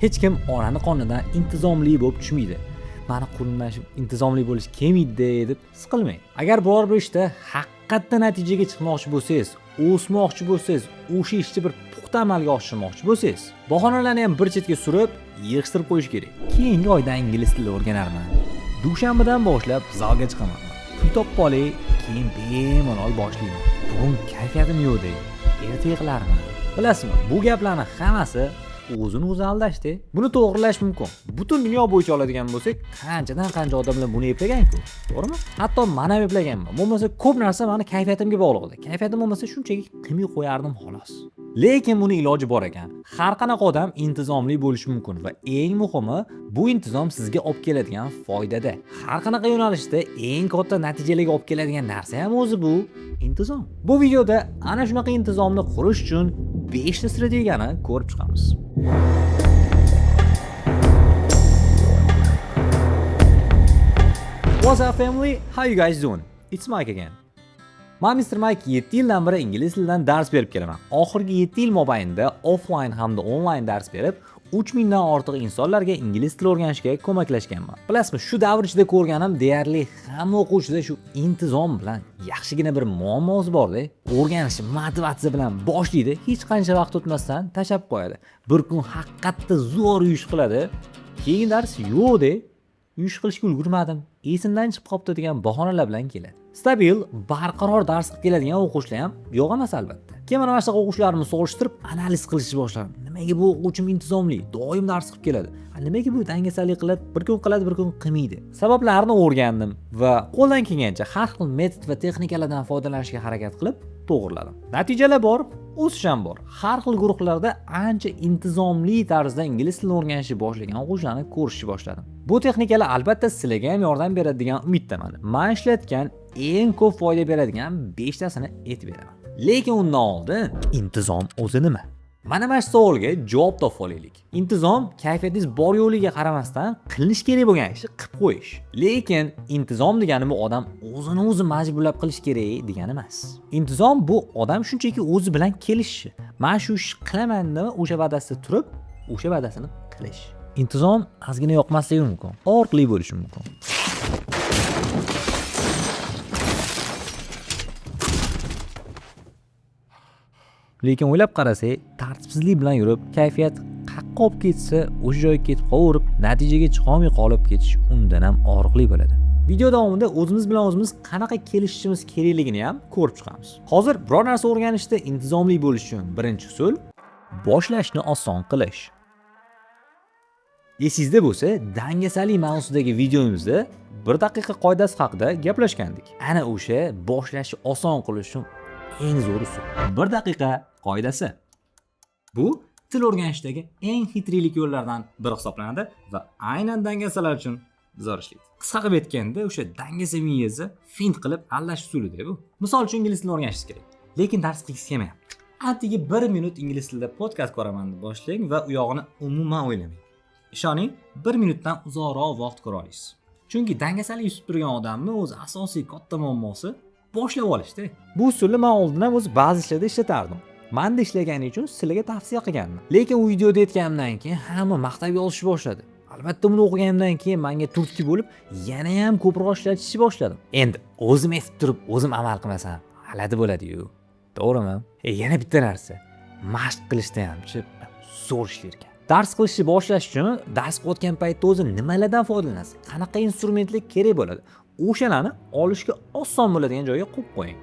Hech kim onani qornidan intizomli bo'lib tushmaydi. Mani qo'limdan shu intizomli bo'lish kelmaydi deb siqilmang. Agar biror bir ishda haqiqatda natijaga chiqmoqchi bo'lsangiz, o'smoqchi bo'lsangiz, o'sha ishni bir puxta amalga oshirmoqchi bo'lsangiz, bahonalarni ham bir chetga surib, yig'ishtirib qo'yish kerak. Keyingi oyda ingliz tili o'rganarman. Dushanbadan boshlab zalga chiqaman. Pul topib olay, keyin bemalol boshlayman. Bugun kayfiyatim yo'q dey. Ertaga qilarman. Bilasizmi, bu gaplarning hammasi o'zini o'zi aldashdi. Buni to'g'rilash mumkin. Butun dunyo bo'yicha oladigan bo'lsak, qanchadan qancha odamlar buni eplagan-ku, to'g'rimi? Hatto men ham eplaganman. Bo'lmasa ko'p narsa meni kayfiyatimga bog'liq edi. Kayfiyatim bo'lmasa shunchaki qilmay qo'yardim xolos. Lekin buni iloji bor ekan. Har qanaqa odam intizomli bo'lishi mumkin va eng muhimi, bu intizom sizga olib keladigan foydada. Har qanaqa yo'nalishda eng katta natijalarga olib keladigan narsa ham o'zi bu intizom. Bu videoda ana shunaqa intizomni qurish uchun 5 ta strategiyani ko'rib chiqamiz. What's up family? How you guys doing? It's Mike again. Man Mr. Mike 7 yildan beri ingliz tilidan dars berib kelaman. Oxirgi 7 yil mobaynida offline hamda onlayn dars berib, 3000 dan ortiq insonlarga ingliz tili o'rganishga ko'maklashganman. Bilasizmi, shu davr ichida ko'rganim deyarli hamma o'quvchida shu intizom bilan yaxshigina bir muammosi borda. O'rganishi motivatsiya bilan boshlaydi, hech qancha vaqt o'tmasdan tashlab qo'yadi. Bir kun haqiqatda zo'r yuvish qiladi, keyin dars yo'q-de, yuvish qilishga ulgurmadim, esimdan chiqib qolibdi degan bahonalar bilan keladi. Stabil, barqaror dars qilib keladigan o'quvchilar ham yo'q emas albatta. Keyin mana shunaqa o'quvchilarni solishtirib analiz qilishni boshladim. Nimaga bu o'quvchim intizomli, doim dars qilib keladi? Nimaga bu dangasalik qiladi, bir kun qiladi, bir kun qilmaydi? Sabablarini o'rgandim va qo'ldan kelgancha har xil metod va texnikalardan foydalanishga harakat qilib to'g'riladim. Natijalar bor, o'sish ham bor. Har xil guruhlarda ancha intizomli tarzda ingliz tilini o'rganishni boshlagan o'quvchilarni ko'rishni boshladim. Bu texnikalar albatta sizlarga ham yordam beradi degan umiddaman. Men ishlatgan eng ko'p foyda beradigan 5 tasini aytib beraman. Lekin undan oldin intizom o'zi nima? Mana shu savolga javob topib olaylik. Intizom kayfiyatingiz bor yo'qligiga qaramasdan qilinish kerak bo'lgan ishni qilib qo'yish. Lekin intizom degani bu odam o'zini o'zi majburlab qilish kerak degani emas. Intizom bu odam shunchaki o'zi bilan kelishishi. Men shu ishni qilaman deb o'sha va'dasida turib, o'sha va'dasini qilish. Intizom ozgina yoqmasligi mumkin, og'riqli bo'lishi mumkin. Lekin o'ylab qarasak, tartibsizlik bilan yurib, kayfiyat qaqqa olib ketsa, o'sha joyga ketib qolaverib, natijaga chiqolmay qolib ketish undan ham og'riqli bo'ladi. Video davomida o'zimiz bilan o'zimiz qanaqa kelishishimiz kerakligini ham ko'rib chiqamiz. Hozir biror narsa o'rganishda intizomli bo'lish uchun birinchi usul boshlashni oson qilish. Esingizda bo'lsa, dangasalik mavzusidagi videomizda 1 daqiqa qoidasi haqida gaplashgandik. Ana o'sha boshlashni oson qilish uchun eng zo'r usul. 1 daqiqa qoidasi. Bu til o'rganishdagi eng xitrilik yo'llardan biri hisoblanadi va aynan dangasalar uchun zo'r ishlaydi. Qisqa qilib aytganda, o'sha dangasa miyangizni fint qilib aldash usulida bu. Misol uchun ingliz tilini o'rganishingiz kerak, lekin dars qilgisi kelmayapti. Atigi 1 minut ingliz tilida podkast ko'raman deb boshlang va u yog'ini umuman o'ylamang. Ishoning, 1 minutdan uzoqroq vaqt ko'ra olasiz. Chunki dangasalik yutib turgan odamni o'zi asosiy katta muammosi boshlab olishda. Bu usulni men oldin ham o'zi ba'zi ishlarda ishlatardim. Menda ishlagani uchun sizlarga tavsiya qilgandim. Lekin u videoda aytganimdan keyin hamma maqtab yozishni boshladi. Albatta buni o'qiganimdan keyin menga turtki bo'lib, yana ham ko'proq ishlatishni boshladim. Endi o'zim aytib turib, o'zim amal qilmasam, g'alati bo'ladi-yu. To'g'rimi? Yana bitta narsa, mashq qilishda hamchi zo'r ishlar ekan. Dars qilishni boshlash uchun dars qilayotgan paytda o'zi nimalardan foydalanasiz? Qanaqa instrumentlar kerak bo'ladi? O'shalarni olishga oson bo'ladigan joyga qo'yib qo'ying.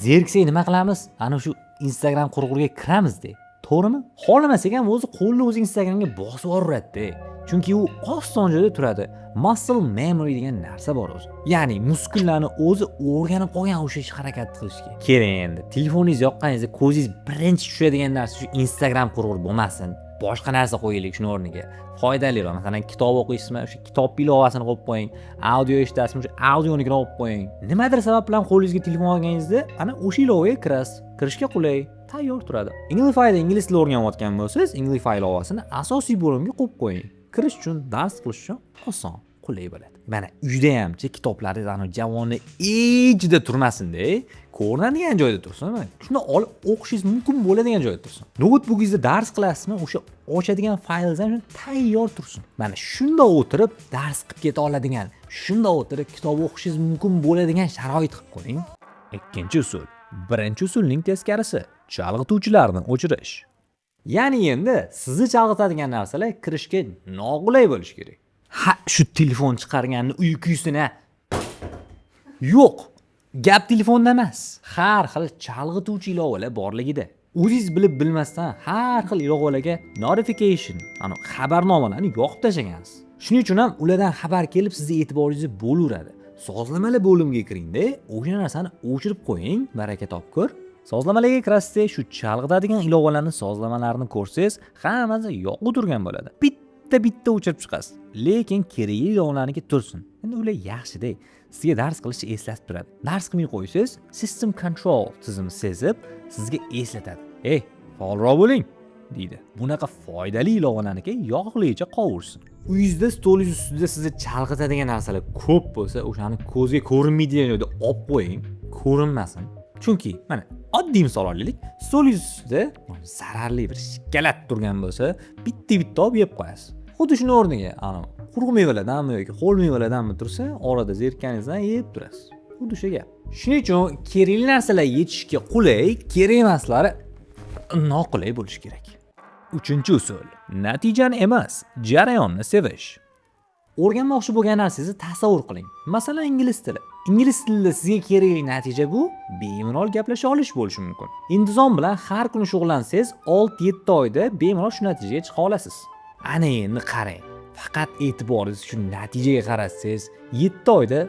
Zeriksak nima qilamiz? Ana shu Instagram qurg'urga kiramiz-da. To'g'rimi? Xohlamasak ham o'zi qo'lni o'zi Instagramga bosib yuboradi-da. Chunki u oson joyda turadi. Muscle memory degan narsa bor o'zi. Ya'ni muskullarni o'zi o'rganib qolgan o'sha ish harakat qilishga. Keling endi, telefoningiz yoqqaningizda ko'zingiz birinchi tushadigan narsa shu Instagram qurg'ur bo'lmasin. Boshqa narsa qo'yaylik shuni o'rniga. Foydaliroq. Masalan, kitob o'qiysizmi, o'sha kitob ilovasini qo'yib qo'ying. Audio eshitasizmi, o'sha audionikini qo'yib qo'ying. Nimadir sabab bilan qo'lingizga telefon olganingizda, ana o'sha ilovaga kirasiz. Kirishga qulay, tayyor turadi. Englifyda ingliz tilini o'rganayotgan bo'lsangiz, Englify ilovasini asosiy bo'limga qo'yib qo'ying. Kirish uchun, dars qilish uchun oson. Qulay bo'ladi. Mana uyda hamchi kitoblaringiz anavi javonni ichida turmasinda, ko'rinadigan joyda tursin. Mana shuni olib o'qishingiz mumkin bo'ladigan joyda tursin. Noutbukingizda dars qilasizmi, o'sha ochadigan faylingiz ham tayyor tursin. Mana shunda o'tirib dars qilib keta oladigan, shunda o'tirib kitob o'qishingiz mumkin bo'ladigan sharoit qilib qo'ying. Ikkinchi usul birinchi usulning teskarisi: chalg'ituvchilarni o'chirish. Ya'ni endi sizni chalg'itadigan narsalar kirishga noqulay bo'lishi kerak. Ha, shu telefon chiqarganni uyqusini. Yo'q, gap telefonda emas, har xil chalg'ituvchi ilovalar borligida. O'zingiz bilib bilmasdan har xil ilovalarga notification, ani xabarnomalarni yoqib tashlagansiz. Shuning uchun ham ulardan xabar kelib, sizni e'tiboringizni bo'laveradi. Sozlamalar bo'limiga kiringda, o'sha narsani o'chirib qo'ying, baraka topkur. Sozlamalarga kirasizda, shu chalg'itadigan ilovalarni sozlamalarini ko'rsangiz, hammasi yoqib turgan bo'ladi. Bitta bitta o'chirib chiqasiz, lekin kerakli ilovalarniki tursin. Endi ular yaxshida, sizga dars qilishni eslatib turadi. Dars qilmay qo'ysangiz, system control tizimi sezib, sizga eslatadi: "Ey, faolroq bo'ling", deydi. Bunaqa foydali ilovalarniki yoqligicha qovursin. Uyingizda stolingiz ustida sizni chalg'itadigan narsalar ko'p bo'lsa, o'shani ko'zga ko'rinmaydigan joyda olib qo'ying, ko'rinmasin. Chunki mana oddiy misol olaylik: stolingiz ustida zararli bir shokolad turgan bo'lsa, bitta bitta olib yeb qo'yasiz. Xuddi shuni o'rniga anavi quruq mevalardanmi yoki ho'l mevalardanmi tursa, orada zerikkaningizdan yeb turasiz. Xuddi o'sha gap. Shuning uchun kerakli narsalar yetishga qulay, kerak emaslari noqulay bo'lishi kerak. Uchinchi usul: natijani emas, jarayonni sevish. O'rganmoqchi bo'lgan narsangizni tasavvur qiling. Masalan, ingliz tili. Ingliz tilida sizga kerakli natija bu bemalol gaplasha olish bo'lishi mumkin. Intizom bilan har kuni shug'ullansangiz, 6-7 oyda bemalol shu natijaga chiqa olasiz. Ana endi qarang, faqat e'tiboringiz shu natijaga qaratsangiz, 7 oyda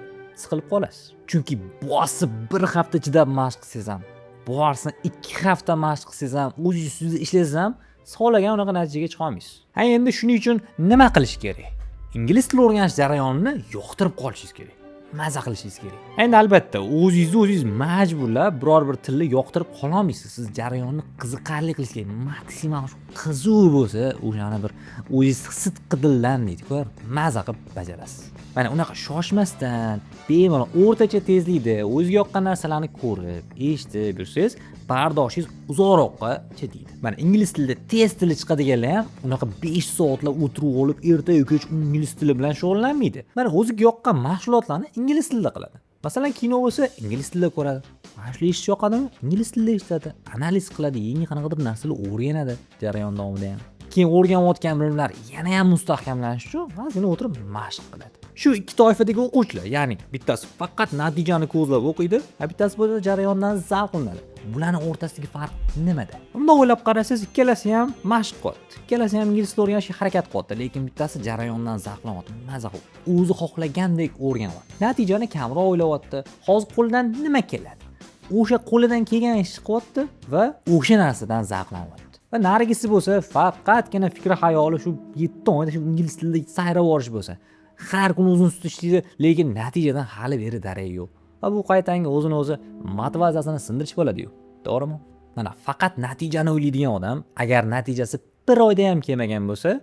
siqilib qolasiz. Chunki bosib bir hafta chidab mashq qilsangiz ham, borsin 2 hafta mashq qilsangiz ham, o'zingiz ustida ishlasangiz ham, xohlagan unaqa natijaga chiqa olmaysiz. Ha, endi shuning uchun nima qilish kerak? Ingliz tili o'rganish jarayonini yoqtirib qolishingiz kerak, maza qilishingiz kerak. Endi albatta o'zingizni o'zingiz majburlab biror bir tilni yoqtirib qololmaysiz. Siz jarayonni qiziqarli qilish kerak, maksimal shu qiziq bo'lsa, o'shani bir o'zingiz sidqi dildan deydiku, maza qilib bajarasiz. Mana unaqa shoshmasdan, bemalol o'rtacha tezlikda o'zizga yoqqan narsalarni ko'rib, eshitib yursangiz, bardoshingiz uzoqroqqa chidaydi. Mana ingliz tilida tez tili chiqadiganlar ham unaqa 5 soatlab o'tirib olib, ertayu kech ingliz tili bilan shug'ullanmaydi. Mana o'ziga yoqqan mashg'ulotlarni ingliz tilida qiladi. Masalan, kino bo'lsa, ingliz tilida ko'radi. Mana shu eshitish yoqadimi, ingliz tilida eshitadi, analiz qiladi, yangi qanaqadir narsalar o'rganadi jarayon davomida ham. Keyin o'rganayotgan bilimlar yana ham mustahkamlanishi uchun ozgina o'tirib mashq qiladi. Shu ikki toifadagi o'quvchilar, ya'ni bittasi faqat natijani ko'zlab o'qiydi, a bittasi bo'lsa jarayondan zavqlanadi, bularni o'rtasidagi farq nimada? Bundoq o'ylab qarasangiz, ikkalasi ham mashq qilyapti, ikkalasi ham ingliz tilini o'rganishga harakat qilyapti, lekin bittasi jarayondan zavqlanyapti, maza qilib, o'zi xohlagandek o'rganyapti, natijani kamroq o'ylayapti. Hozir qo'lidan nima keladi, o'sha qo'lidan kelgan ishni qilyapti va o'sha narsadan zavqlanyapti. Va narigisi bo'lsa, faqatgina fikri xayoli shu 7 oyda shu ingliz tilida sayrab yuborish bo'lsa, har kuni o'zini ustida ishlaydi, lekin natijadan hali beri daragi yo'q. Va bu qaytanga o'zini o'zi motivatsiyasini sindirish bo'ladiyu, to'g'rimi? Mana faqat natijani o'ylaydigan odam agar natijasi bir oyda ham kelmagan bo'lsa,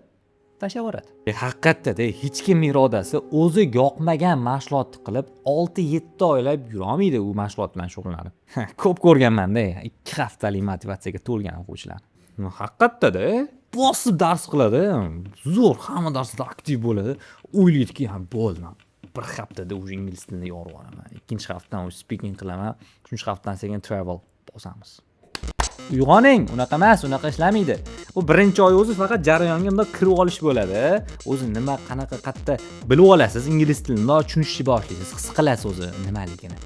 tashlab yuboradi. Haqiqatda hech kim irodasi o'zi yoqmagan mashg'ulotni qilib 6-7 oylab yurolmaydi u mashg'ulot bilan shug'ullanib. Ko'p ko'rganmanda 2 haftalik motivatsiyaga to'lgan o'quvchilarni. Haqiqatdada bosib dars qiladi, zo'r, hamma darsda aktiv bo'ladi. O'ylaydiki, ha, bo'ldi, man bir haftada уже ingliz tilini yorib yuboraman, ikkinchi haftadan уже speaking qilaman, uchinchi haftadan sekin travel bosamiz. Uyg'oning, unaqa emas, unaqa ishlamaydi u. Birinchi oy o'zi faqat jarayonga bundoq kirib olish bo'ladi. O'zi nima, qanaqa, qayerda bilib olasiz, ingliz tilini bundoq tushunishni boshlaysiz, his qilasiz o'zi nimaligini.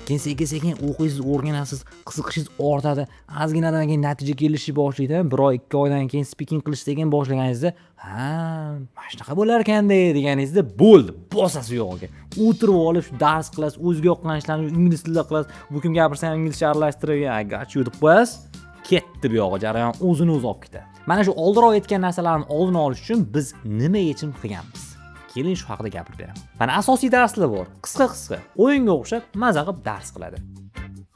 Keyin sekin sekin o'qiysiz, o'rganasiz, qiziqishingiz ortadi. Ozginadan keyin natija kelishni boshlaydi. Bir oy, 2 oydan keyin speaking qilish sekin boshlaganingizda, ha, mana shunaqa bo'lar ekanda deganingizda, bo'ldi, bosasiz yo'q. O'tirib olib shu dars qilasiz, o'ziga yoqqan ishlarni ingliz tilida qilasiz. Bu kim gapirsa ham inglizcha aralashtirib, "I got you" deb qo'yasiz. Ketdi, bu yog'i jarayon o'zini o'zi olib ketadi. Mana shu oldinroq aytgan narsalarni oldini olish uchun biz nima yechim qilganmiz, keling, shu haqida gapirib beraman. Mana asosiy darslar bor, qisqa qisqa, o'yinga o'xshab maza qilib dars qiladi,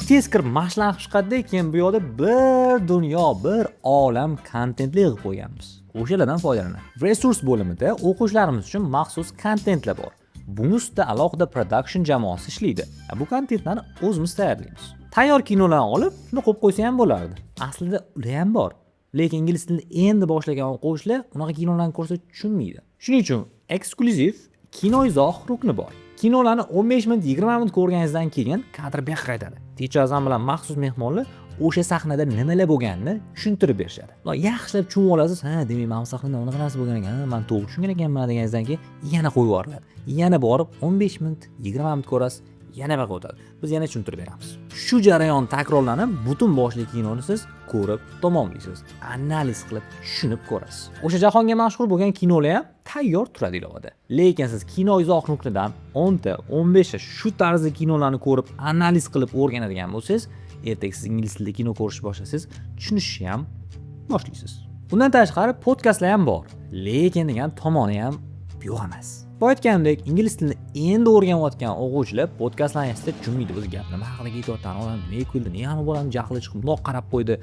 tez kirib mashqlanib chiqadida. Keyin bu yoqda bir dunyo, bir olam kontentli yig'ib qo'yganmiz. O'shalardan foydalanadi. Resurs bo'limida o'quvchilarimiz uchun maxsus kontentlar bor. Buni ustida alohida production jamoasi ishlaydi. Bu kontentlarni o'zimiz tayyorlaymiz. Tayyor kinolarni olib, shuni qo'yib qo'ysa ham bo'lardi. Aslida ular ham bor. Lekin ingliz tilini endi boshlagan o'quvchilar unaqa kinolarni ko'rsa tushunmaydi. Shuning uchun eksklyuziv kino izoh rukni bor. Kinolarni 15 minut, 20 minut ko'rganingizdan keyin kadr bu yoqqa qaytadi. Teacher Azam bilan maxsus mehmonlar o'sha sahnada nimalar bo'lganini tushuntirib berishadi. Yaxshilab tushunib olasiz, ha, demak, mana bu sahnada unaqa narsa bo'lgan ekan, ha, man to'g'ri tushungan ekanman deganingizdan keyin yana qo'yib yuboriladi. Yana borib 15 minut, 20 minut ko'rasiz, yana buyoqqa o'tadi. Biz yana tushuntirib beramiz. Shu jarayon takrorlanib, butun boshli kinoni siz ko'rib tamomlaysiz. Analiz qilib, tushunib ko'rasiz. O'sha jahonga mashhur bo'lgan kinolar ham tayyor turadi ilovada. Lekin siz kino izoh ruknidan 10 ta, 15 ta shu tarzda kinolarni ko'rib, analiz qilib o'rganadigan bo'lsangiz, ertaga siz ingliz tilida kino ko'rishni boshlasangiz, tushunishni ham boshlaysiz. Bundan tashqari podkastlar ham bor. Lekin degan tomoni ham yo'q emas. Boya aytganimdek, ingliz tilini endi o'rganayotgan o'quvchilar podkastlarni eshitsa tushunmaydi. O'zi gap nima haqida ketayotganini, odam nima kuldi, nega bu bolani jahli chiqib bundoq qarab qo'ydi,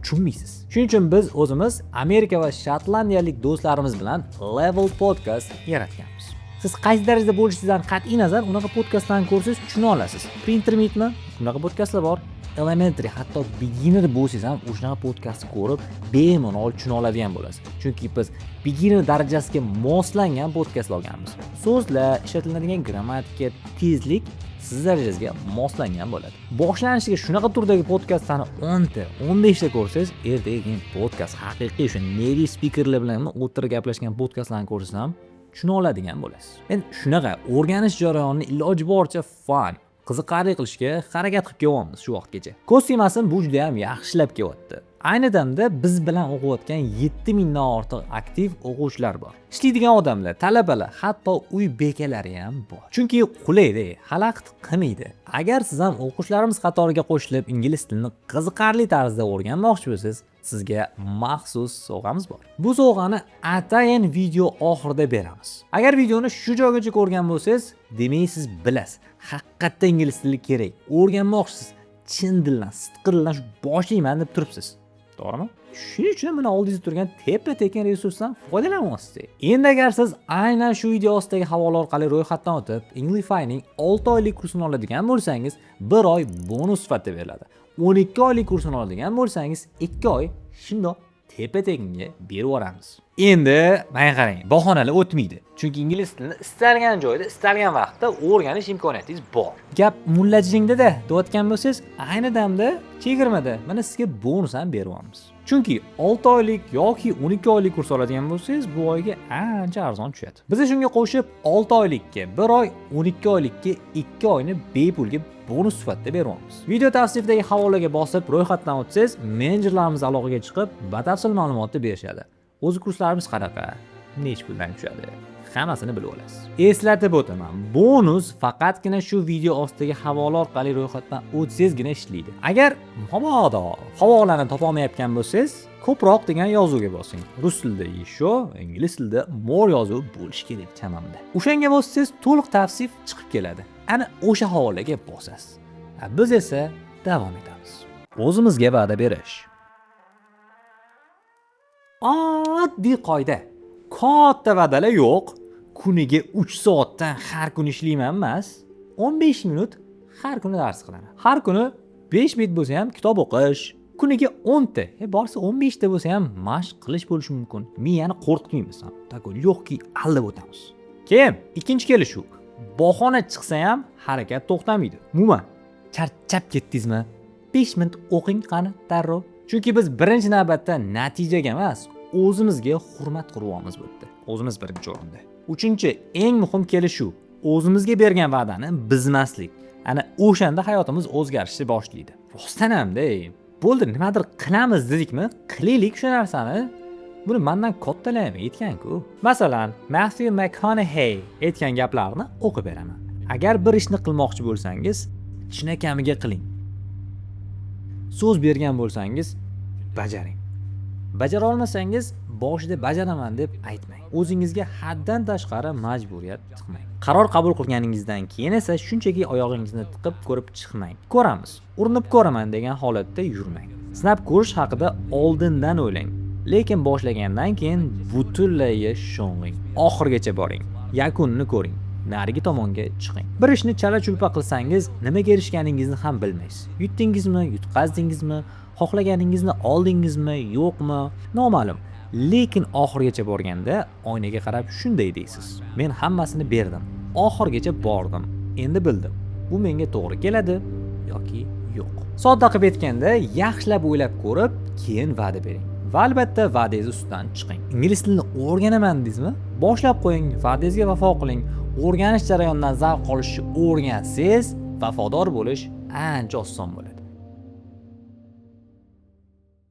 tushunmaysiz. Shuning uchun biz o'zimiz Amerika va Shotlandiyalik do'stlarimiz bilan Level Podcast yaratganmiz. Siz qaysi darajada bo'lishingizdan qat'iy nazar unaqa podkastlarni ko'rsangiz tushuna olasiz. Pre-intermediate, unaqa podkastlar bor. Elementary, hatto beginner bo'lsangiz ham o'shanaqa podkastni ko'rib bemalol tushuna oladigan bo'lasiz. Chunki biz beginner darajasiga moslangan podkastlar olganmiz. So'zlar, ishlatiladigan grammatika, tezlik siz darajangizga moslangan bo'ladi. Boshlanishiga shunaqa turdagi podkastlarni 10 ta, 15 ta ko'rsangiz, ertaga keyin podkast haqiqiy o'sha native speakerlar bilan o'tirib gaplashgan podkastlarni ko'rsangiz ham tushuna oladigan bo'lasiz. Endi shunaqa o'rganish jarayonini iloji boricha fun, qiziqarli qilishga harakat qilib kelyapmiz shu vaqtgacha. Ko'z tegmasin, bu juda ham yaxshilab kelyapti. Ayni damda biz bilan o'qiyotgan 7000 dan ortiq aktiv o'quvchilar bor. Ishlaydigan odamlar, talabalar, hatto uy bekalari ham bor. Chunki qulayda, xalaqit qilmaydi. Agar siz ham o'quvchilarimiz qatoriga qo'shilib, ingliz tilini qiziqarli tarzda o'rganmoqchi bo'lsangiz, sizga maxsus sovg'amiz bor. Bu sovg'ani atayin video oxirida beramiz. Agar videoni shu joygacha ko'rgan bo'lsangiz, demak siz bilasiz, haqiqatda ingliz tili kerak. O'rganmoqchisiz, chin dildan, sidqi dildan shu boshlayman deb turibsiz. To'g'rimi? Shuning uchun mana oldingizda turgan tepa-tekin resursdan foydalanyapsiz. Endi agar siz aynan shu video ostidagi havola orqali ro'yxatdan o'tib, Englifyning 6 oylik kursini oladigan bo'lsangiz, 1 oy bonus sifatida beriladi. 12 oylik kursini oladigan bo'lsangiz, 2 oy shundoq tepa-tekinga berib yuboramiz. Endi menga qarang, bahonalar o'tmaydi. Chunki ingliz tilini istalgan joyda, istalgan vaqtda o'rganish imkoniyatingiz bor. Gap mullajingda deyotgan bo'lsangiz, ayni damda chegirmada mana sizga bonus ham beryapmiz. Chunki 6 oylik yoki 12 oylik kurs oladigan bo'lsangiz, bu oyga ancha arzon tushadi. Biz shunga qo'shib 6 oylikka 1 oy, 12 oylikka 2 oyni bepulga bonus sifatida beryapmiz. Video tavsifidagi havolaga bosib ro'yxatdan o'tsangiz, menejerlarimiz aloqaga chiqib, batafsil ma'lumotni berishadi. O'zi kurslarimiz qanaqa, nechi puldan tushadi, hammasini bilib olasiz. Eslatib o'taman, bonus faqatgina shu video ostidagi havola orqali ro'yxatdan o'tsangizgina ishlaydi. Agar mabodo havolani topolmayotgan bo'lsangiz, ko'proq degan yozuvga bosing. Rus tilida еще, ingliz tilida more yozuvi bo'lishi kerak chamamda. O'shanga bossangiz to'liq tavsif chiqib keladi. Ana o'sha havolaga bosasiz. Biz esa davom etamiz. O'zimizga va'da berish. Oddiy qoida. Katta va'dalar yo'q. Kuniga 3 soatdan har kuni ishlayman emas. 15 minut har kuni dars qilaman. Har kuni 5 bet bo'lsa ham kitob o'qish, kuniga 10 ta, borsa 15 ta bo'lsa ham mashq qilish bo'lishi mumkin. Miyani qo'rqitmaymiz ham. Такой легкий aldab o'tamiz. Keyin ikkinchi kelishuv. Bahona chiqsa ham harakat to'xtamaydi. Umuman charchab ketdingizmi? 5 minut o'qing qani darrov. Chunki biz birinchi navbatda natijaga emas, o'zimizga hurmat quryapmiz bu yerda. O'zimiz birinchi o'rinda. Uchinchi, eng muhim kelishuv. O'zimizga bergan va'dani buzmaslik. Ana o'shanda hayotimiz o'zgarishni boshlaydi. Rostdan hamda, bo'ldi, nimadir qilamiz dedikmi, qilaylik shu narsani. Buni mandan kattalar ham aytgan-ku. Masalan, Matthew McConaughey aytgan gaplarni o'qib beraman. Agar bir ishni qilmoqchi bo'lsangiz, chinakamiga qiling. So'z bergan bo'lsangiz, bajaring. Bajara olmasangiz, boshida bajaraman deb aytmang. O'zingizga haddan tashqari majburiyat tiqmang. Qaror qabul qilganingizdan keyin esa shunchaki oyog'ingizni tiqib ko'rib chiqmang. Ko'ramiz, urinib ko'raman degan holatda yurmang. Sinab ko'rish haqida oldindan o'ylang. Lekin boshlagandan keyin butunlayga sho'ng'ing. Oxirigacha boring. Yakunini ko'ring. Narigi tomonga chiqing. Bir ishni chala chulpa qilsangiz, nimaga erishganingizni ham bilmaysiz. Yutdingizmi, yutqazdingizmi, xohlaganingizni oldingizmi, yo'qmi, noma'lum. Lekin oxirigacha borganda oynaga qarab shunday deysiz: "Men hammasini berdim. Oxirigacha bordim. Endi bildim. Bu menga to'g'ri keladi yoki yo'q." Sodda qilib aytganda, yaxshilab o'ylab ko'rib, keyin va'da bering. Va albatta va'dangiz ustidan chiqing. Ingliz tilini o'rganaman deysizmi? Boshlab qo'ying, va'dangizga vafo qiling. O'rganish jarayonidan zavq olishni o'rgansangiz, vafodor bo'lish ancha oson bo'ladi.